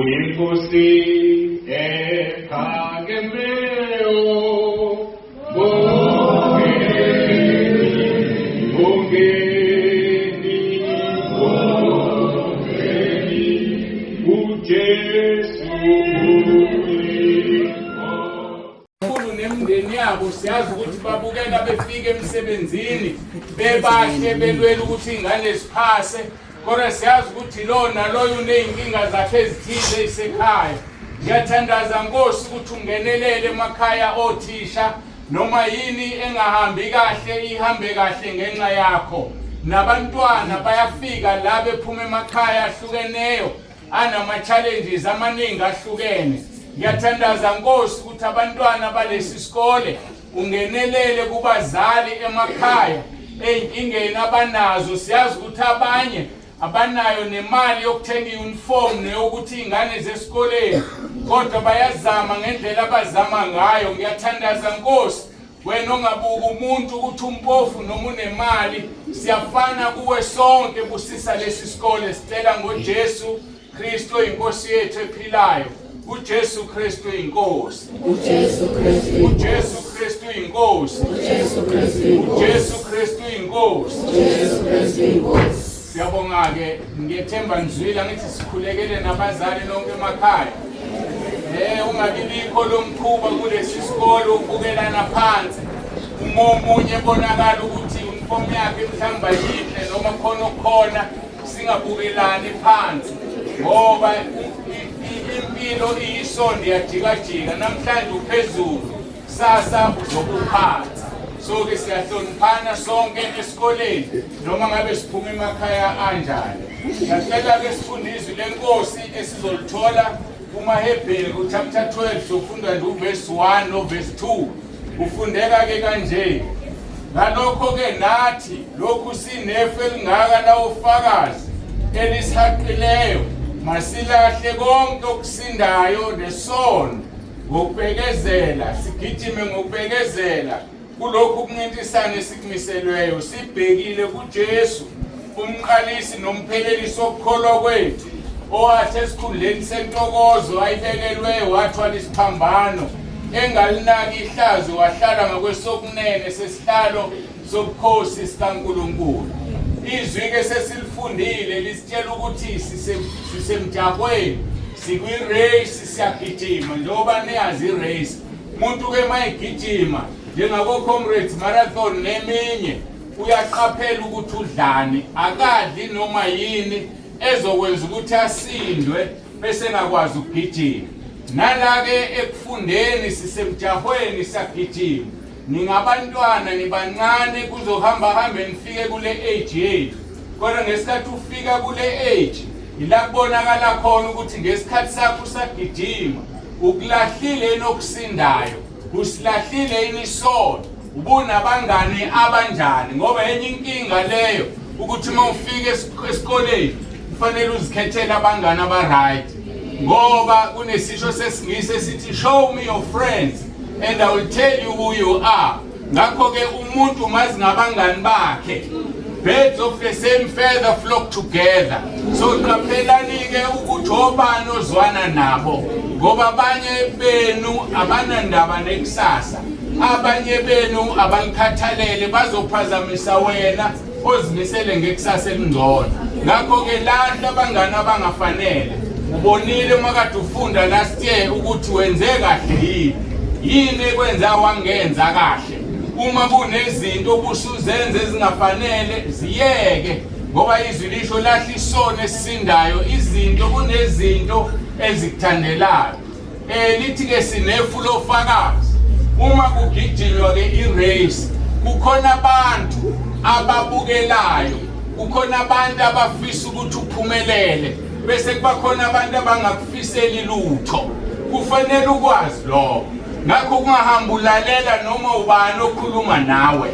Uyinkosi ephakemeyo, bongeni, bongeni, bongeni, uJesu uyinkosi. Kakhulu nemindeni yabo siyazi ukuthi babukela befika emsebenzini bebahle belwela ukuthi iy'ngane ziphase kodwa siyazi ukuthi lo naloyo uney'nkinga zakhe ezithize ezisekhaya. Ngiyathandaza Nkosi ukuthi ungenelele emakhaya othisha noma yini engahambi kahle ihambe kahle ngenxa yakho. Nabantwana bayafika la bephuma emakhaya ahlukeneyo anama-challenges amaningi ahlukene. Ngiyathandaza Nkosi ukuthi abantwana balesi sikole ungenelele kubazali emakhaya ey'nkingeni abanazo. Siyazi ukuthi abanye abanayo nemali yokuthenga i-uniform neyokuthi iy'ngane zesikoleni, kodwa bayazama ngendlela abazama ngayo. Ngiyathandaza Nkosi, wena ongabuki umuntu ukuthi umpofu noma unemali, siyafana kuwe sonke. Busisa lesi sikole, sicela ngoJesu Kristu inkosi yethu ephilayo. uJesu Kristu inkosi. uJesu Kristu. uJesu Kristu inkosi. uJesu Kristu inkosi. uJesu Kristu inkosi. uJesu Kristu inkosi. Siyabonga ke, ngiyethemba nizwile ngithi sikhulekele nabazali nonke emakhaya. Ungabibikho lo mkhuba kulesi sikole ukubukelana phansi. Uma omunye ebonakala ukuthi uniform yakhe mhlawumbe ayinhle noma khona okukhona, singabukelani phansi ngoba impilo iyisondo, iyajikajika. Namhlanje uphezulu, kusasa uzobuphansi. So-ke siyahloniphana sonke esikoleni noma ngabe siphuma emakhaya anjani. Ngiyacela-ke sifunde izwi lenkosi esizolithola kumaHebheru chapter 12, sofunda nje uvesi 1 novesi 2. Ufundeka-ke kanje: ngalokho-ke nathi lokhu sinefu elingaka lawofakazi elisihaqileyo, masilahle konke okusindayo nesono ngokubekezela, sigijime ngokubekezela kulokhu kuncintisana esikumiselweyo, sibhekile kuJesu umqalisi nomphelelisi wokukholwa kwethu, owathi esikhundleni sentokozo ayibekelwe wathwala isiphambano, engalinaki ihlazo, wahlala ngakwesokunene sesihlalo sobukhosi sikaNkulunkulu. Izwi-ke sesilifundile lisitshela ukuthi sisemjahweni, sikwi-race, siyagijima. Njengoba niyazi i-race, umuntu-ke uma egijima njengako-Comrades Marathon neminye, uyaqaphela ukuthi udlani, akadli noma yini ezokwenza ukuthi asindwe bese engakwazi ukugijima. Nala-ke ekufundeni sisemjahweni, siyagijima. Ningabantwana, nibancane, kuzohamba hambe nifike kule age yethu, kodwa ngesikhathi ufika kule age ila kubonakala khona ukuthi ngesikhathi sakho usagijima ukulahlile yini okusindayo, usilahlile yini isono, ubunabangani abanjani. Ngoba enye inkinga leyo ukuthi uma ufika esikoleni kufanele uzikhethele abangani aba-right, ngoba kunesisho sesingisi esithi, "Show me your friends and I will tell you who you are." Ngakho-ke umuntu mazi ngabangani bakhe. Birds of the same feather flock together. So qaphelani-ke ukuthi obani ozwana nabo, ngoba abanye benu abanandaba nekusasa, abanye benu abanikhathalele, bazophazamisa wena ozimisele ngekusasa elingcono. Ngakho-ke lahla abangani abangafanele. Ubonile uma kade ufunda last year ukuthi wenze kahle yini, yini ekwenza wangenza kahle. Uma kunezinto obusuzenza ezingafanele, ziyeke, ngoba izwi lisho lahla isono esisindayo, izinto kunezinto ezikuthandelayo. Lithi ke sinefu lofakazi. Uma kugijinywa ke i-race, kukhona abantu ababukelayo, kukhona abantu abafisa ukuthi uphumelele, bese kuba khona abantu abangakufiseli lutho. Kufanele ukwazi lokho. Ngakho kungahamba ulalela noma ubani okhuluma nawe.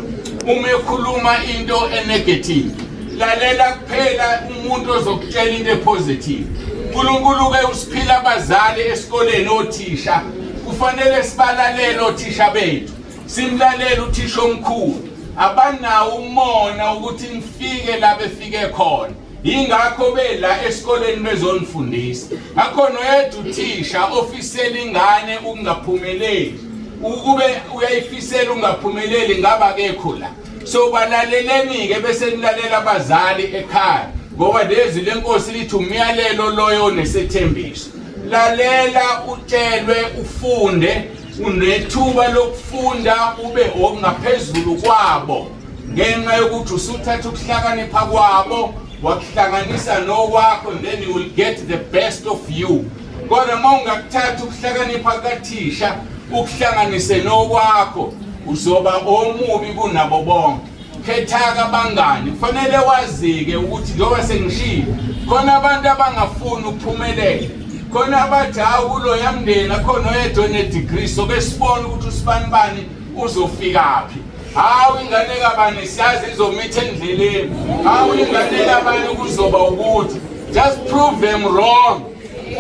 Uma ekhuluma into enegative, lalela kuphela umuntu ozokutshela into epositive. uNkulunkulu-ke usiphila abazali esikoleni, othisha. Kufanele sibalalele othisha bethu, simlalele uthisha omkhulu. Abanawo umona ukuthi nifike la befike khona. Yingakho bela esikoleni bezonifundisa. Ngakho noyedwa uthisha ofisela ingane ukungaphumeleli. Ukube uyayifisela ungaphumeleli ngaba akekho la. So balaleleni-ke bese nilalela abazali ekhaya ngoba lezwi lenkosi lithi umyalelo loyo onesethembiso. Lalela utshelwe ufunde unethuba lokufunda ube okungaphezulu kwabo ngenxa yokuthi usuthatha ukuhlakanipha kwabo wakuhlanganisa nokwakho then you will get the best of you kodwa uma ungakuthatha ukuhlakanipha kukathisha ukuhlanganise nokwakho uzoba omubi kunabo bonke khethaka abangani kufanele wazike ukuthi njengoba sengishilo khona abantu abangafuni ukuphumelela khona abathi hawu kuloya mndeni akhona oyedwa onedegree soke sibone ukuthi usibanibani uzofikaphi hawu ingane kabani siyazi izomitha endleleni hawu ingane kabani kuzoba ukuthi just prove them wrong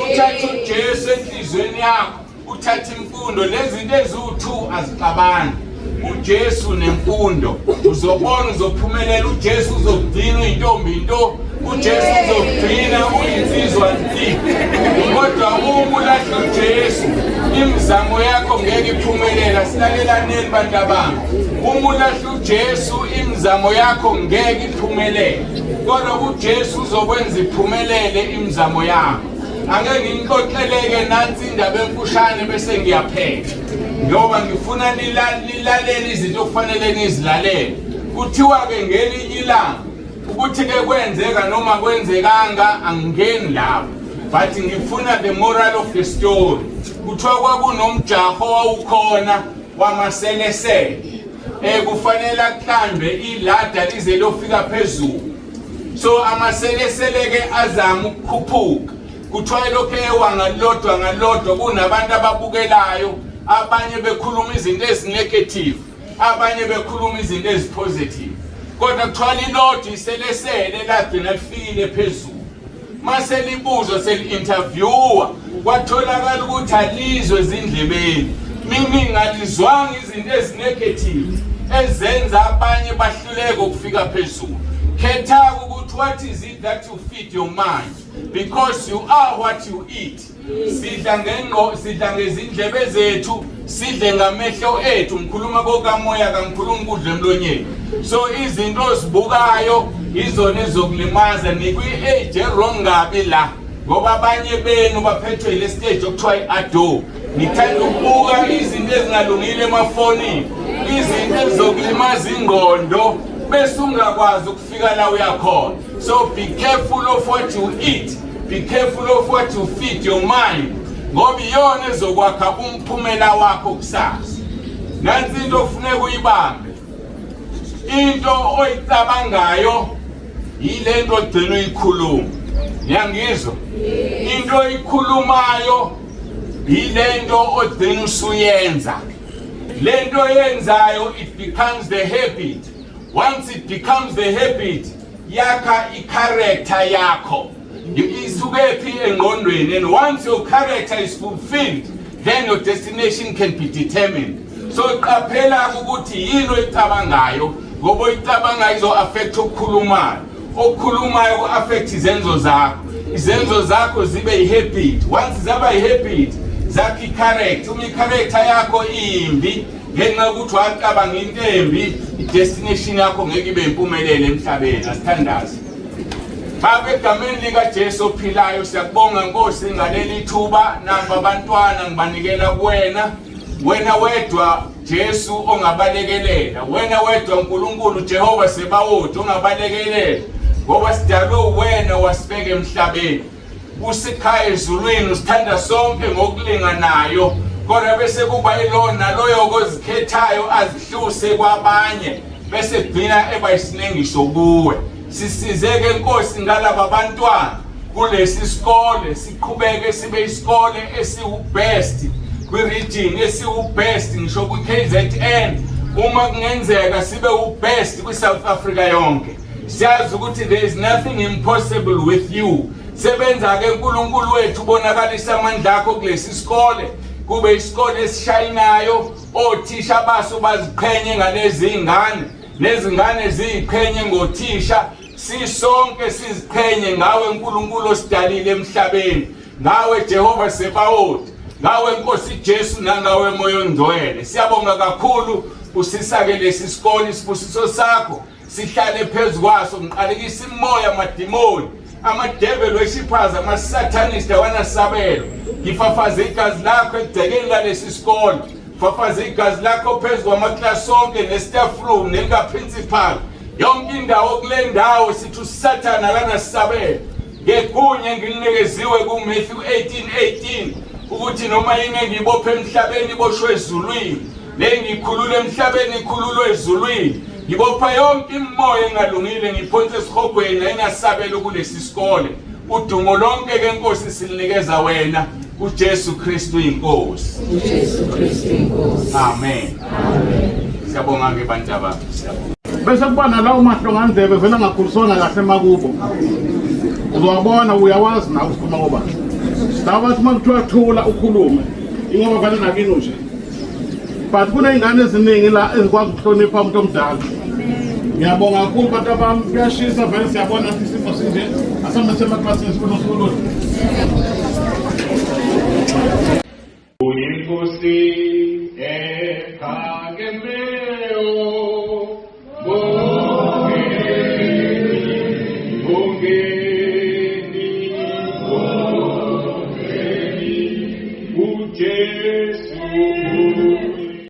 uthathe uJesu enhlizweni yakho uthathe imfundo lezi zinto eziwu-2 azixabani uJesu nemfundo uzobona uzophumelela uJesu uzokugcina uyintombi into uJesu uzokugcina uyinsizwa nsi kodwa uma ulahla uJesu imizamo yakho ngeke iphumelela silalelaneni bantu abami uma ulahla uJesu imizamo yakho ngeke iphumelele kodwa uJesu uzokwenza iphumelele imizamo yakho ake nginixoxeleke nansi indaba emfushane bese ngiyaphetha ngoba ngifuna nilalele izinto okufanele nizilalele kuthiwa-ke ngelinye ilanga ukuthi-ke kwenzeka noma kwenzekanga angingeni lapho but ngifuna the moral of the story kuthiwa kwakunomjaho owawukhona wamaselesele um kufanele akuhlambe ilada lize liyofika phezulu so amaseleseleke azama ukukhuphuka kuthiwa elokhu ewa ngalodwa ngalodwa kunabantu ababukelayo abanye bekhuluma izinto ezinegative abanye bekhuluma izinto ezipositive kodwa kuthiwa lilodwa iselesele lagcina lifikile phezulu mase libuzwa seli-interviewa kwatholakala ukuthi alizwe ezindlebeni meaning alizwanga izinto ezinegative ezenza abanye bahluleke ukufika phezulu khetha ukuthi what is it that you feed your mind because you are what you eat sidla ngengqo sidla ngezindlebe zethu sidle ngamehlo ethu ngikhuluma kokamoya kangikhulumi kudla emlonyeni so izinto ozibukayo izona ezokulimaza nikwi-age erong kabi la ngoba abanye benu baphethwe ile stage okuthiwa i-ado nithanda ukubuka izinto ezingalungile emafonini izinto ezizokulimaza ingqondo bese ungakwazi ukufika la uyakhona so be careful of what you eat be careful of what you feed your mind ngoba iyona ezokwakha umphumela wakho kusasa nansi into ofuneka uyibambe into oyicabangayo yile nto ogcina uyikhuluma niyangizwa into oyikhulumayo yile nto ogcina usuyenza le nto oyenzayo it becomes the habit once it becomes the habit yakha i-character yakho isuke phi engqondweni and once your character is fulfilled then your destination can be determined so qaphela ukuthi yini oyicabangayo ngoba oyicabangayo izo-affect okukhulumayo okukhulumayo ku-affect izenzo zakho izenzo zakho zibe yi-habit once zaba yi-habit zakho i-character uma i-character yakho imbi ngenxa yokuthi wacabanga into embi i-destination yakho ngeke ibe impumelelo emhlabeni asithandaze Baba egameni likaJesu ophilayo siyakubonga Nkosi ngaleli thuba namba abantwana ngibanikela kuwena wena wedwa Jesu ongabalekelela wena wedwa uNkulunkulu Jehova Sebawoti ongabalekelela ngoba sidalwe uwena wasibeka emhlabeni usikhaya ezulwini usithanda sonke ngokulinganayo kodwa bese kuba yilona loyo kozikhethayo azihluse kwabanye bese gcina eba isinengiso kuwe sisizeke Nkosi ngalaba bantwana kulesi sikole siqhubeke sibe isikole esiwu-best kwi-region esiwu-best ngisho kwi-KZN uma kungenzeka sibe u-best kwi-South Africa yonke siyazi ukuthi there is nothing impossible with you sebenza-ke uNkulunkulu wethu ubonakalisa amandla akho kulesi sikole kube isikole esishayinayo othisha baso baziqhenye ngalezi ngane nezingane ziyiqhenye ngothisha. Sisonke siziqhenye ngawe uNkulunkulu osidalile emhlabeni, ngawe Jehova Sebawoti, ngawe Nkosi Jesu nangawe Moya oNgcwele. Siyabonga kakhulu usisake lesi sikole, isibusiso sakho sihlale phezu kwaso. Ngiqalekisa imoya amadimoni, ama-devil worshippers, ama-satanist awanasabelo. Ngifafaze igazi lakho egcekeni lalesi sikole, fafaze igazi lakho phezu kwamaklasi onke ne-staff room nelika-principal, yonke indawo kule ndawo. Sithi usathane akanasabelo ngegunya engilinikeziwe kuMatthew 18:18 ukuthi noma yini engiyibophe emhlabeni iboshwe ezulwini, le ngikhulule emhlabeni ikhululwe ezulwini. Ngibopha yonke imimoya engalungile, ngiphonse esihogweni, ayinasabelo kulesi sikole. Udumo lonke ke Nkosi silinikeza wena kuJesu Kristu inkosi. uJesu Kristu inkosi. Amen. Siyabonga ke bantu abami, siyabonga. Bese kuba nalawo mahlongandlebe vele angakhuliswanga kahle emakubo, uzowabona, uyawazi nawe usikhuluma ngoba laba bathi uma kuthiwa thula ukhulume ingoba vele nakini nje. But kuney'ngane eziningi la ezikwazi ukuhlonipha umuntu omdala. Ngiyabonga kakhulu bantu abami. Kuyashisa vele, siyabona ukuthi isimo sinje. Asambe semaklasini sifuna usuku oluhle. Uyinkosi.